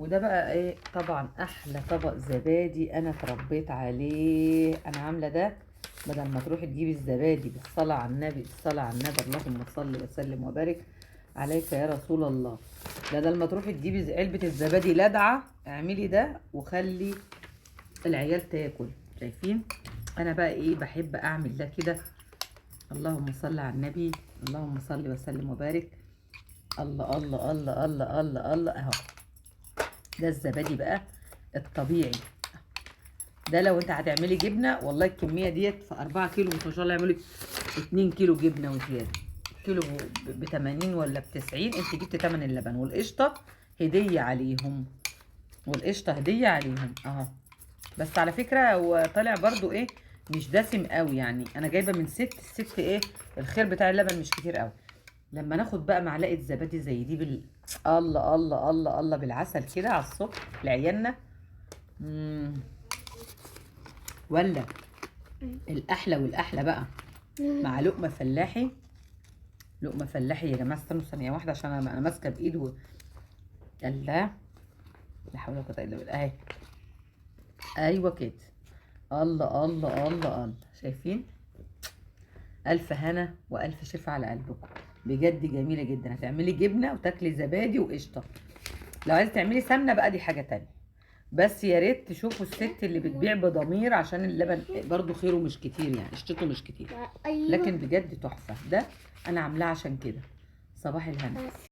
وده بقى ايه؟ طبعا احلى طبق زبادي انا اتربيت عليه. انا عامله ده بدل ما تروحي تجيبي الزبادي. بالصلاة على النبي، الصلاة على النبي، اللهم صل وسلم وبارك عليك يا رسول الله. بدل ما تروحي تجيبي علبة الزبادي لدعه، اعملي ده وخلي العيال تاكل. شايفين انا بقى ايه؟ بحب اعمل ده كده. اللهم صل على النبي، اللهم صل وسلم وبارك. الله الله الله الله الله الله. اهو ده الزبادي بقى الطبيعي. ده لو انت هتعملي جبنه، والله الكمية ديت في 4 كيلو ما شاء الله يعملوا 2 كيلو جبنه وزيادة. كيلو ب 80 ولا ب 90، انت جبت تمن اللبن والقشطه هديه عليهم، والقشطه هديه عليهم اهو. بس على فكرة هو طالع برضو ايه، مش دسم قوي يعني. انا جايبه من ست الست ايه، الخير بتاع اللبن مش كتير قوي. لما ناخد بقى معلقه زبادي زي دي الله الله الله الله، بالعسل كده على الصبح لعيالنا. ولا الاحلى والاحلى بقى مع لقمة فلاحي. لقمة فلاحي يا جماعة، استنوا ثانية واحدة عشان انا ماسكه بايد الله، لا حول ولا قوة الا بالله. اهي ايوه كده. الله الله الله الله. شايفين؟ الف هنا والف شفا على قلبكم، بجد جميلة جدا. هتعملي جبنه وتاكلي زبادي وقشطه. لو عايزه تعملي سمنه بقى دي حاجة تانية، بس يا ريت تشوفوا الست اللي بتبيع بضمير، عشان اللبن برضو خيره مش كتير يعني، قشطته مش كتير. ايوه. لكن بجد تحفة. ده انا عاملاه عشان كده. صباح الهنا. بس.